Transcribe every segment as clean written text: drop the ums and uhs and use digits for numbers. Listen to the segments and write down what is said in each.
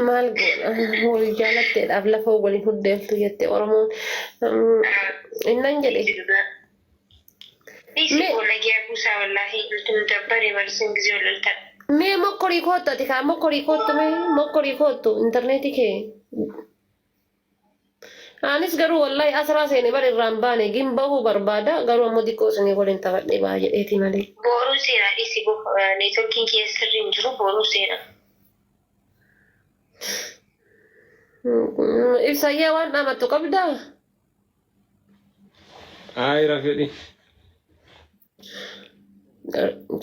Maal goona wal jaalatteedhaaf lafoo waliin huddeeltu jette Oromoon. Innan jedhe. Dhiisi Mee koo nagiyaa buusaa wallaahi nuti nu dabbare bar isin gizee wal loltan. Mee mokkorii koottu ati kaa mokkorii koottu mee mokkorii koottu intarneetii kee. Anis garuu wallahi asraa seene bar irraan baane gin bahuu barbaada garuu ammoo diqqoo isinii waliin taphadhee baha jedheeti malee. Booruu seenaa dhiisi bo networkiin kiyya sirrii hin jiru booruu seenaa. Ibsayyaa waan dhaamattu qabdaa? Ayira fedhi.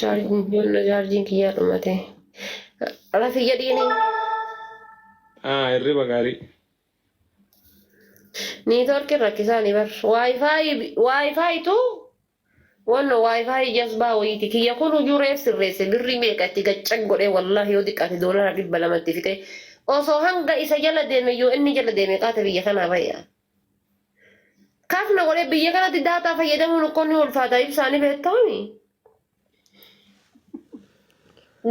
Chaarjiin kiyyaa dhumate. Rafi jedhiini. Ah, hirriba gaarii. Niitoorkiin rakkisaani bar. Waayifaayi waayifaayitu wanno waayifaayi jazbaa wayiiti. Kiyya kun hujuu reef sirreesse birrii meeqa itti gaccag godhee wallaahi yoo xiqqaate doolara 200 itti fixee osoo hanga isa jala deeme yoo inni jala deeme qaata biyya kanaa bayya. Kaf na godhee biyya kanatti daataa fayyadamuun ukkoo ni ulfaata ibsaa ni beektaami.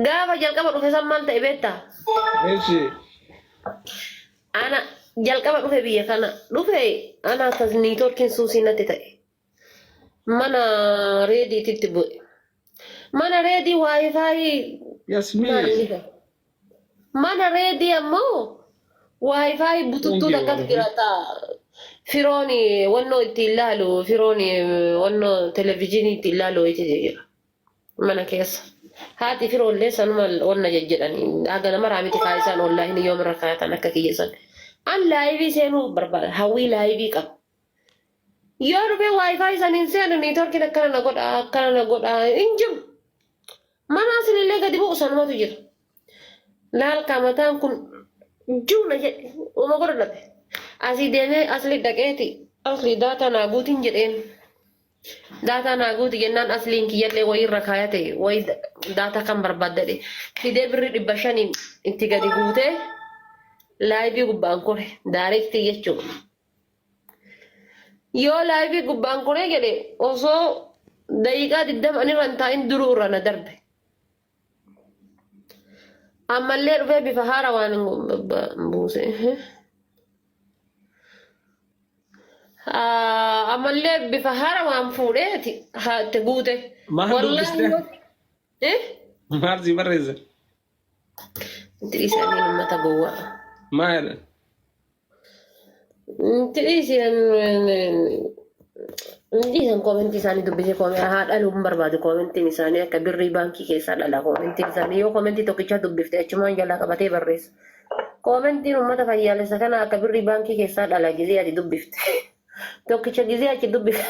Gaafa jalqaba dhufe san maal ta'e beektaa? Eshi. Ana jalqaba dhufe biyya kana dhufe ana akkas niitoorkiin suusii natti ta'e. Mana reediititti bu'e. Mana reedii waayifaayi Yasmiin. maal inni ta'e? Mana reedii ammoo waayifaayi bututtuu Thank you, takkatu Arfi. jira ta'a. Firoon wannoo ittiin laalu firoon wannoo televizyiinii ittiin laalu wayiitu jira mana keessa. Haati firoollee sanuma wanna jejjedhani haga nama raamiti kaa isaan ollaahin yoom irra kaayatan akka kiyya san. An laayivii seenuu barbaada hawwii laayivii qaba. Yoo dhufee wifi san hin seenu niitoorkiin akkana na godha akkana na godha hin jiru. Mana asilillee gadi bu'u sanumatu jira. Laalkaa mataan kun jiru na jedhe uma godhu dhabe. Asii deemee asli dhaqeeti asli daataa naa guutiin jedheen. Daataa naa guuti jennaan asliin kiyyallee wayii irra kaayate wayii daataa kan barbaaddadhe fidee birrii 500n itti gadi guutee laayivii gubbaan kore daareektii jechuudha. Yoo laayivii gubbaan koree jedhe osoo daqiiqaa 20 ani irra hin taa'in duruu irra na darbe. Ammallee dhufee bifa haara waan hin buuse. Ammallee bifa haara waan fuudheeti itti guute. Maal Wallaahi dubbiste? yoo eh? Maal sii barreesse? Itti dhiisanii uummata gowwaa. Maal jedhan? Itti dhiisi hin dhiisan koomentii isaanii dubbisee koomee haa dhaluu hin barbaadu koomentiin isaanii akka birrii baankii keessaa dhala koomentiin isaanii yoo koomentii tokkichaa dubbifte achumaan jalaa qabatee barreessa. Koomentiin uummata fayyaalessa kana akka birrii baankii keessaa dhala gizee ati dubbifte. Tokkicha gizee achi dubbifte.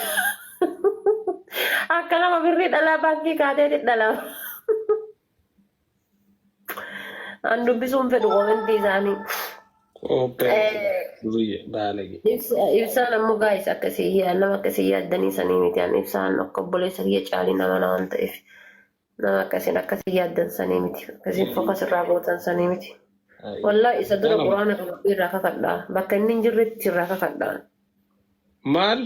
Akka nama birrii dhalaa baankii kaateeti dhala. An dubbisuu hin fedhu komentii isaanii. Qophee duriyye baalage. Ibsaan ammoo gaayis akkasii nama akkasii yaaddanii sanii miti an ibsaan akka obboleessa kiyya caalii nama na waan ta'eef nama akkasiin akkasii yaaddan sanii miti akkasiin fokas irraa gootan sanii miti. Wallaa isa dura quraana qabadhee irraa kakadhaa bakka inni hin jirretti irraa kakadhaa. Maal?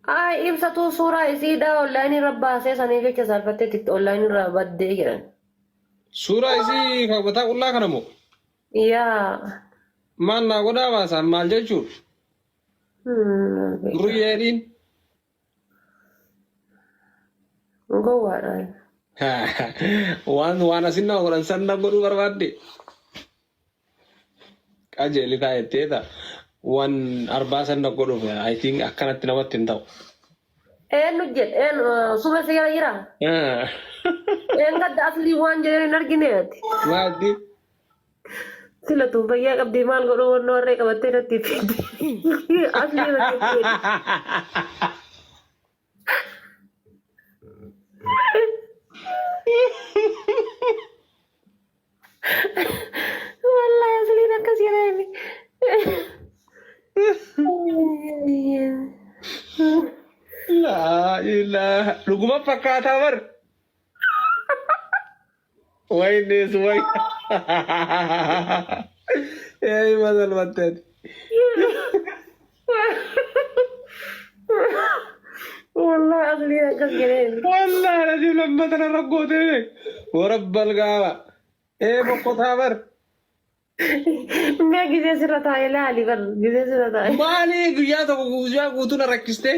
Ay ibsatuu suuraa isiidhaa onlaayinii irra baasee saniif jecha saalfattee itti onlaayinii irraa baddee jedhan. Suuraa isii kan mataa qullaa kana moo? Yaa. Maal naa godhaa baasaan maal jechuun? Maal beekaa. Durriyeedhiin. Gowwaadha. Waan waan asin nama godhan san na godhuu barbaadde. Qajeeli taa jettee ta waan arbaa san na godhuuf I think akkanatti namatti hin ta'u. Eenyu jedhe eenyu sume si jala jira. Een gadda aslii waan jedheen hin argine ati. Maaddi Sila tun fayyaa qabdii maal godhuu wannoo harree qabattee natti fiddi. Aslii hojjetti. Wallahi asliin akkas jedheen. Laa ilaaha dhuguma fakkaataa bar. Wayne way. Ee masal batteeti. Wallahi asliin akkas jedheen. Wallahi rajul lammata narra gootee beek. Warabbal gaaba. Ee bokkotaa bar. Mee gizee sirra taa'e laali bar gizee sirra taa'e. Maali guyyaa tokko guyyaa guutuu na rakkistee?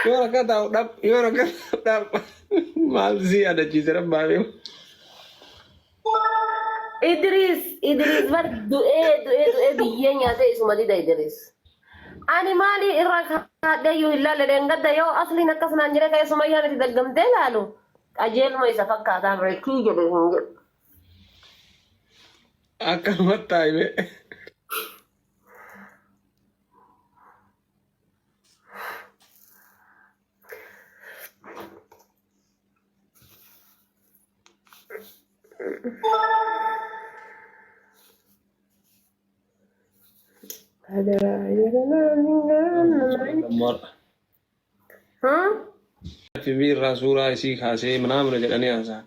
Yoo rakka taa'u dhab yoo rakka taa'u dhab. Maal si yaadachiise rabbaafee. Idris Idris bar du'ee du'ee du'ee biyyee nyaatee isuma dida Idris. Ani maali irra kaadhee iyyuu hin laalle dheengadda yoo asliin akkas naan jedhee ka'ee sumayyaan itti daggamtee laalu qajeeluma isa fakkaataa bireekii jedhe hin jedhu. Akkanumatti taa'ime. FB irraa suuraa isii kaasee manaamina jedhanii haasa'an.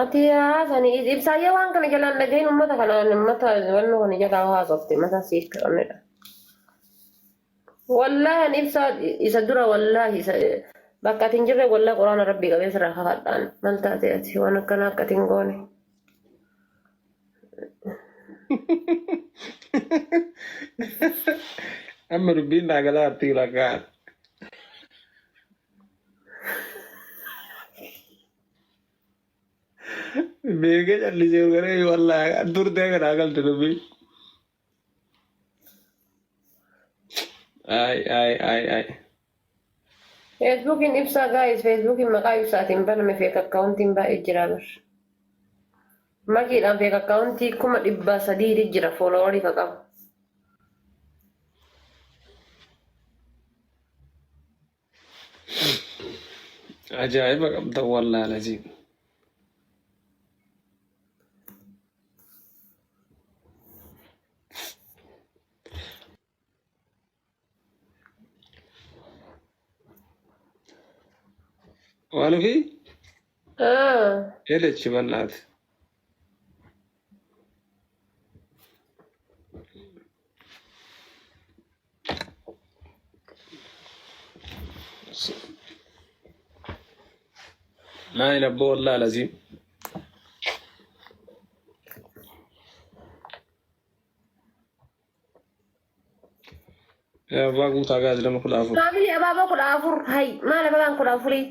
Ati haasani ibsaayyee waan kana jalaan dhagahin uummata kana uummata wannoo kana jalaa haasofte mataa siif qabnedha. Wallaahi ani ibsaa isa dura wallaahi isa bakka ati hin jirre wallaahi quraana rabbii qabee sirraa kakadhaan maal taate ati waan akkanaa akka ati hin goone. Amma dubbiin naa galaa artii lakkaa. Beekee callisee garee wallaahi turtee kanaa galte dubbiin. Ay ay ay ay. Feesbuukiin ibsaa gaayis feesbuukiin maqaa ibsaatiin baname feek akkaawuntiin baay'ee jira bar. Makiidhaan feek akkaawuntii 300,000 jira foolowarii ka qabu. Ajaa'iba qabda wallaahi laziim. Waan ofii ሄደች በእናትህ ናይ ነቦ ወላሂ ለዚም abbaa guutaa gaas nama 14. Faamilii abaaboo 14 hay maal ababaan 14-ii?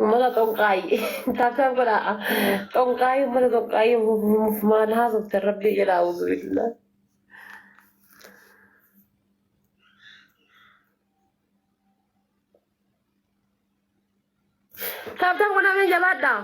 Uummata xonqaayii. Taaptaap godhaa. Xonqaayii uummata xonqaayii maal haasoftan rabbii jedhaa auzubillah. Taaptaap godhaa mee jabaadhaa.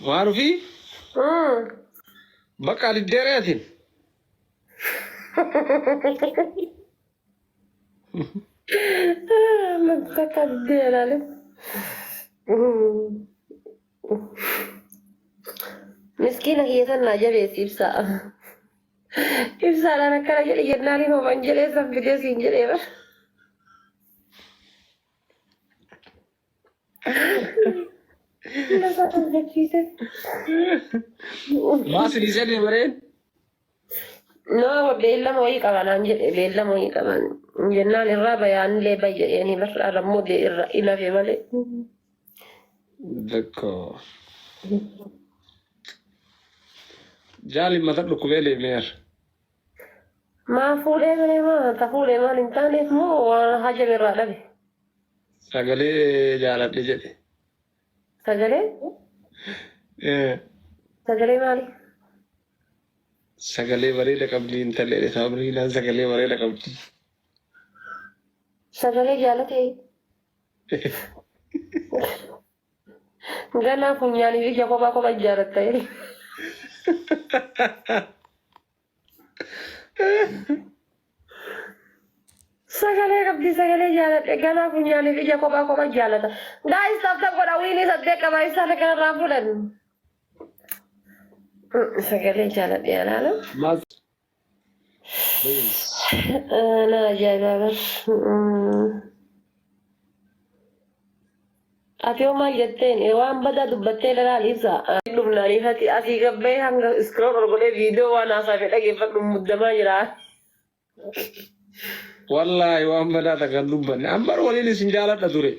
Waan ofii bakka diddeereetiin. Takka diddeeraale. Miskiina kiyya san naa jabeessi ibsaa. Ibsaadhaan akkana jedhe jennaan hin hooman jedhee san fidee siin jedhee bara. Lafa argachiise. Maa si dhiisee deemareen? No, beellama wayii qaba naan jedhe beellama wayii qaba. Jennaan irraa bayaanillee bayya'eenii bar arammoo irra inafe malee. Tokko. Jaali mata dhukkubee deemeera. Maa fuudhee malee maa ta fuudhee maal hin taaneef moo waan hajame irraa dhabe. Sagalee jaaladhe jedhe. Sagalee? Sagalee maali? Sagalee bareeda qabdi intalli jedhe Saamriinaan sagalee bareeda qabdi. Sagalee jaalatee. Ganaa funyaaniif ija kophaa kophaa ijaarratta jedhe. Sagalee qabdi sagalee jaaladhe ganaa funyaaniif ija kophaa kophaa jaalata. Gaayis tap tap godha wiinii saddeet qaba isaan kanarraa fuudhan. Sagalee jaaladhe alaala. Maal? Please. Na ajaa'ibaa bar. Ati hoo maal jetteen waan badaa dubbattee lalaal ibsa. Dhumnaan ifati asii gabbee hanga iskrool ol godhee viidiyoo waan haasafe dhageeffadhu muddamaa jira. Wallaahi waan badaa takka hin dubbanne. An bar waliin isin jaaladha ture.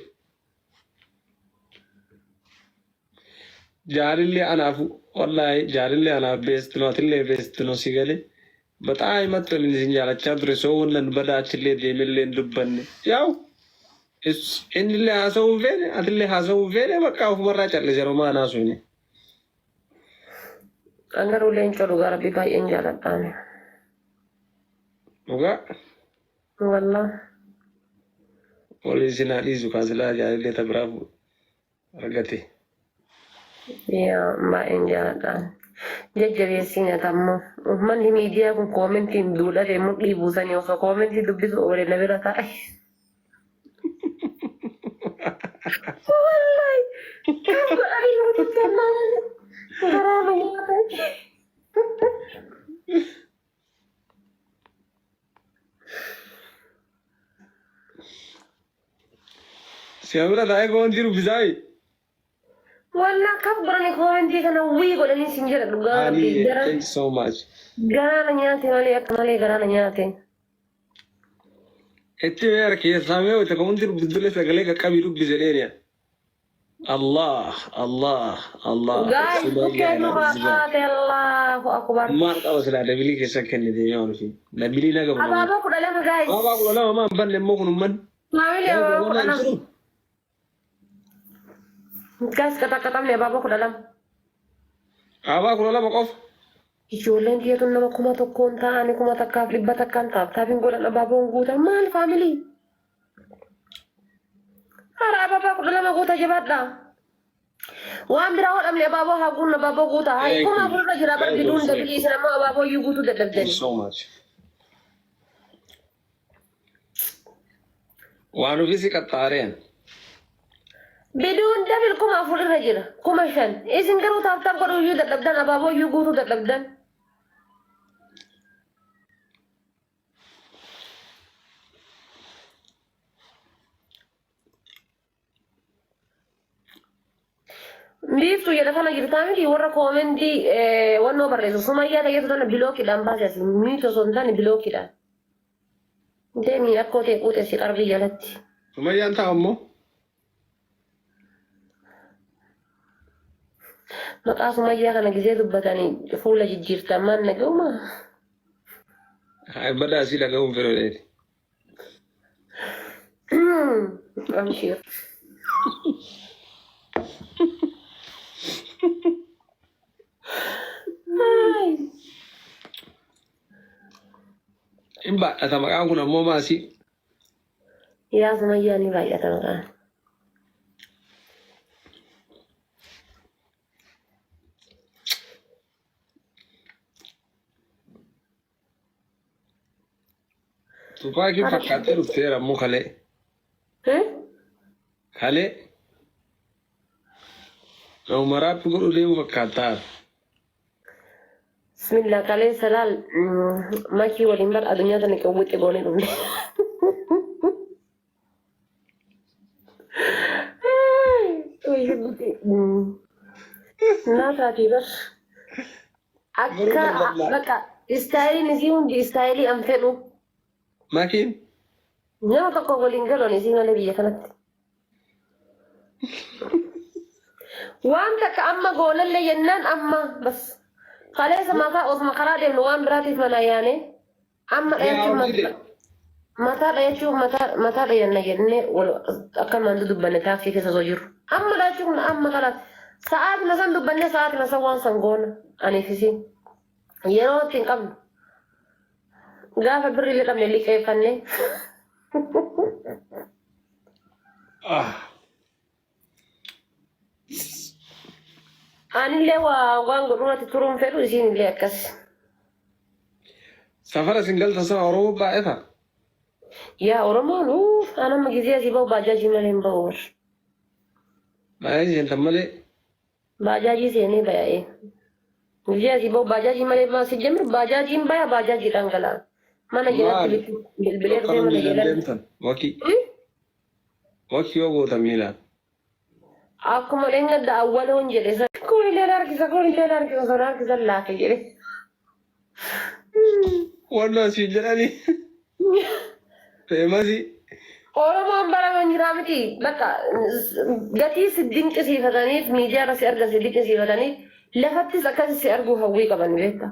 Jaalillee anaaf wallaahi jaalillee anaaf best no atillee best no si galee. Baxaa himatti waliin isin jaalachaa ture soo wannan badaa achillee deemellee hin dubbanne. Yaa'u innillee haasa'uu hin feene atillee haasa'uu hin feene bakka ofumarraa callise yeroo maan haasofne. An garuu leencoo dhugaa rabbii baay'een jaaladhaan. Dhugaa Wallah. waliin isin haa dhiisu kaasilaa jaalallee ta biraa argate. Yaa baay'een jaaladhaan. Jajjabeessii nyaatammoo. Uummanni miidiyaa kun koomentiin duudhatee mudhii buusanii osoo koomentii dubbisu oolee na bira taa'e. Wallahi. Kan godhanii nuti kennaa garaa na nyaata. Si bira taa'ee koomentii dubbisaayi. Wallah kaf godhanii koomentii kana wii godhanii sin jedha dhugaa Ani rabbii gara thank you so much. garaa na nyaate malee akka malee garaa na nyaate. Itti meera keessaa mee wayita koomentii dubbistullee sagalee qaqqabii dubbise dheeniya. Allah Allah Allah. Guys, bukkeen nu haa taate Allahu akbar. Maal qaba silaa dabilii keessa kennite yoo nuti. Dabilii na qabu. Abaaboo 12 guys. Abaaboo 12 maa hin banne immoo kun umman. Faamilii abaaboo 12. Guys qaxaqaxamne abaaboo 12. Abaaboo 12 qofa. Ijoolleen tiyya tun nama 1000n ta'anii 1100n taaf taafiin godhan abaaboon guutan maal faamilii? Hara abaabaa 12 guuta jabaadha. Waan biraa hoo dhabne abaaboo haa guunnu abaaboo guuta. Hayi Thank kuma you. afurra jira bar Thank you, biduun sir. dabilii isin ammoo abaaboo iyyuu guutuu Thank you dadhabdani. so much. Waan ofii si qaxxaareen. Biduun dabil 4000 irra jira. 5000. Isin garuu taaf taaf godhuu iyyuu dadhabdan abaaboo iyyuu guutuu dadhabdan. Biiftuu jedha kana jirtaa miti warra koomentii wannoo barreessu sumayyaa ta'eetu tana bilookiidhaan baase asi miiti osoo hin taane bilookiidhaan. Deemii akkoo ta'e quuxe si qarbii jalatti. Sumayyaan ta'a immoo. Maqaa sumayyaa kana gizee dubbatanii fuula jijjiirtan maan naga'uma. Haa badaa asii dhaga'uun fedhu. Amshiir. Ay. Hin baadhata maqaan kun ammoo maasii. Yaa sumayyaa ni baay'ata maqaan. Tupaakiin fakkaattee dhufteera ammoo kalee. Kalee. Nama raappi godhu deemu fakkaattaa. Bismillah kaleessa laal makii waliin bar addunyaa tana qawwixi goonee dhufne. Naa taatee bar. Akka bakka istaayiliin isii hundi istaayilii an fedhu. Makiin. Nama tokko waliin galan isii malee biyya kanatti. Waan takka amma goonallee jennaan amma bas. Kaleessa mataa osuma karaa deemnu waan biraatiif manaa yaane amma dhayachuun mataa dhayachuun mataa mataa dhayanna jennee wal akkanumaan dudubbanne taaksii keessa osoo jirru. Amma dhayachuun amma kalaas sa'aatima san dubbanne sa'aatima san waan san goona aniif isiin yeroo itti hin qabnu. Gaafa birrii illee dhabne liqeeffanne. Ah. Anillee waa waan godhurratti turuun fedhu isiin illee akkas. Safara isin galtan sana Oromoo baay'ata. Yaa Oromoon uuf an amma gizee asii bahu baajaajii malee hin bahu. Baay'ee seentan malee. Baajaajii seenee baya'ee. Gizee asii bahu baajaajii malee bahu si jamir baajaajiin baya baajaajiidhaan galaa. Mana jalatti Maali? bilbilee dhufee Akkana mana miilaan jalatti. deemtan. Wakii. Wakii yoo goota miilaan. Akkuma dheengadda awwaloon jedhe san. Kun illee harkisa kun illee harkisa sana harkisa laafe jedhe. Wannoo siin jedhanii. Feemasii. Oromoon bara kan jiraa miti bakka gatii si dinqisiifataniif miidiyaa irra si argan si dinqisiifataniif lafattis akkasi si arguu hawwii qaban beekta.